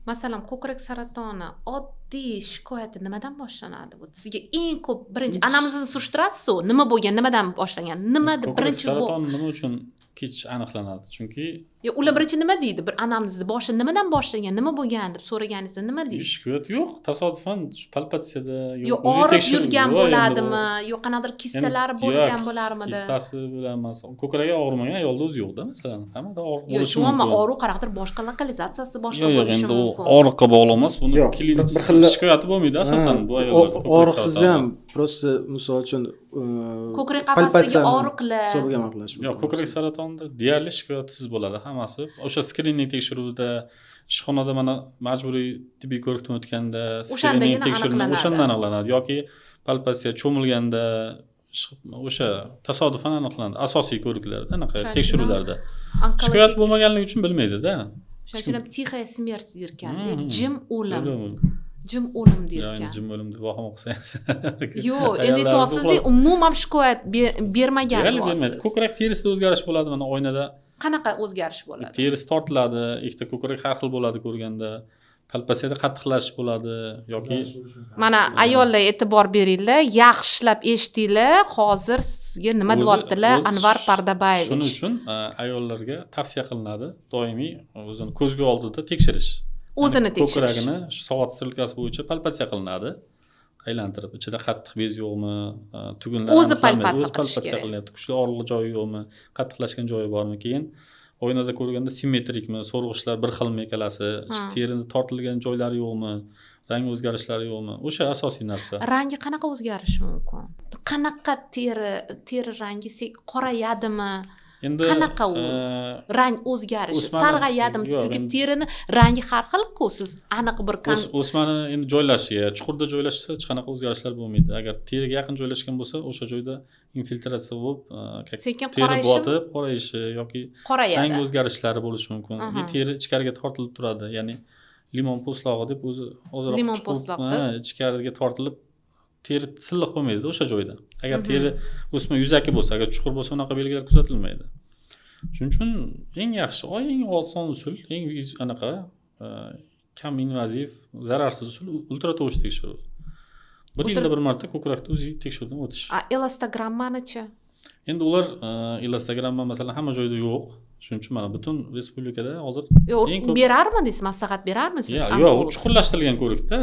Masalan, ko'krak saratoni oddiy shikoyati nimadan boshlanadi? Bu sizga eng ko'p birinchi anamnezni surishtirasiz-ku, nima bo'lgan, nimadan boshlangan, nima deb Ko'krak birinchi bu saratoni nima uchun kech aniqlanadi? Chunki Yo, ular birinchi nima deydi? Bir anamnezni boshi nimadan boshlangan, nima bo'lgan deb so'raganingizda nima deydi? Shikoyat yo'q, tasodifan shu palpatsiyada Yo, o'zi og'rib yurgan yo'q, endi bo'ladimi, yo qanaqadir kistalari endi bo'lgan yo'q, bo'larmidi? Kistasi bilan emas, ko'kragi og'rimagan ayolda o'zi yo'qda, masalan, hammada og'riq Yo'q, bo'lishi umuman mumkin. Og'riq qanaqadir boshqa lokalizatsiyasi boshqa Yo'q, bo'lishi endi u mumkin. og'riqqa bog'liq emas, buni Yo'q, klinik bir xil- shikoyati bo'lmaydi asosan bu ayollarda ko'krak Og'riqsiz saratoni. ham, просто, misol uchun, Ko'krak qafasidagi palpatsiyani og'riqlar. hisobiga aniqlash Yo'q, ko'krak saratonida deyarli shikoyatsiz bo'ladi hammasi. O'sha skrining tekshiruvida, ishxonada, mana, majburiy tibbiy ko'rikdan o'tganda, skrining O'shandagina tekshiruvda aniqlanadi. O'shanda aniqlanadi yoki palpatsiya, cho'milganda, o'sha tasodifan aniqlanadi. Asosiy ko'riklarda, anaqa O'shaning uchun ham tekshiruvlarda. Shikoyat onkologik bo'lmaganligi uchun bilmaydida. O'shaning uchun ham тихая смерть derkanda, jim o'lim. O'lim. Jim o'lim Yo, derkan. endi jim o'lim deb vahima qilsangiz. Yo'q, endi Ayollarimiz aytyapsizda, umuman shikoyat bermagan Deyarli bermaydi. deyapsiz. Ko'krak terisida o'zgarish bo'ladi, mana, oynada. Qanaqa o'zgarish bo'ladi? Terisi tortiladi, ikkita ko'krak har xil bo'ladi ko'rganda. Palpatsiyada qattiqlashish bo'ladi yoki Mana, ayollar, e'tibor beringlar, yaxshilab eshitinglar, hozir sizga nima deyaptilar o'zi Anvar shuning Pardabayevich. uchun ayollarga tavsiya qilinadi doimiy o'zini ko'zga oldida tekshirish. O'zini Ya'ni tekshirish. ko'kragini shu soat strelkasi bo'yicha palpatsiya qilinadi. Aylantirib, ichida qattiq bez yo'qmi, tugunlar O'zi aniqlanmaydi. palpatsiya O'zi qilish palpatsiya kerak. qilyapti. Kuchli og'riqli joyi yo'qmi, qattiqlashgan joyi bormi? Keyin oynada ko'rganda simmetrikmi, so'rg'ichlar bir xilmi ikkalasi, terini tortilgan joylari yo'qmi, rang o'zgarishlari yo'qmi? O'sha asosiy narsa. Rangi qanaqa o'zgarishi mumkin? Qanaqa teri rangi qorayadimi? Endi Qanaqa u? Rang o'zgarishi, sarg'ayadimi? Yo'q, Chunki endi terini rangi har xil-ku, siz aniq bir O'smani endi joylashishiga, chuqurda joylashsa, hech qanaqa o'zgarishlar bo'lmaydi. Agar teriga yaqin joylashgan bo'lsa, o'sha joyda infiltratsiya bo'lib, Sekin teri qorayishi botib, qorayishi yoki qorayadi. Rang o'zgarishlari bo'lishi mumkin. И teri ichkariga tortilib turadi, ya'ni limon po'stlog'i deb o'zi ozroq Limon chuqur, po'stloq ha, deb. ichkariga tortilib, teri silliq bo'lmaydi o'sha joyda. Agar teri o'sma yuzaki bo'lsa, agar chuqur bo'lsa, unaqa belgilar kuzatilmaydi. Shuning uchun eng yaxshi, eng oson usul, eng anaqa kam invaziv, zararsiz usul ultratovush tekshiruvi. Bir yilda bir marta ko'krakni UZI tekshiruvdan o'tish. A elastogrammanichi? Endi ular elastogramma, masalan, hamma joyda yo'q. Shuning uchun mana butun respublikada hozir Yo'q, eng ko'p berarmidingiz, maslahat berarmisiz? Yo'q, u Onkolog. chuqurlashtirilgan ko'rikda.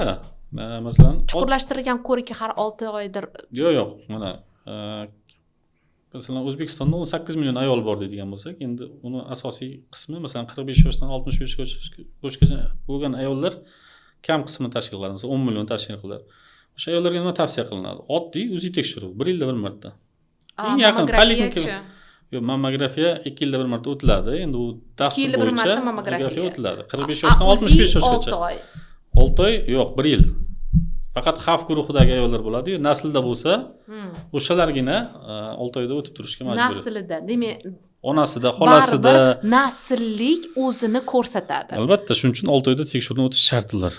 Masalan, Chuqurlashtirilgan ko'rikka har 6 oydir Yo'q, mana, masalan, O'zbekistonda 18 million ayol bor deydigan bo'lsak, endi uni asosiy qismi, masalan, 45 yoshdan 65 yoshgacha bo'lgan ayollar kam qismini tashkil qiladi, masalan, 10 million tashkil qiladi. O'sha ayollarga nima tavsiya qilinadi? Oddiy UZI tekshiruv bir yilda bir marta. A, Eng yaqin mammografiyachi? Yo'q, mammografiya 2 yilda bir marta o'tiladi. Endi u dastur 2 yilda bir bo'yicha marta mammografiya. O'tiladi. 45 A, yoshdan UZI 65 yoshgacha. 6 oy. 6 oy yo'q, 1 yil. Faqat xavf guruhidagi ayollar bo'ladi-yu, naslda bo'lsa, o'shalargina 6 oyda o'tib turishga majbur. Naslida, demak, Onasida, xolasida. Baribir nasllik o'zini ko'rsatadi. Albatta, shuning uchun 6 oyda tekshiruvdan o'tish shart ular.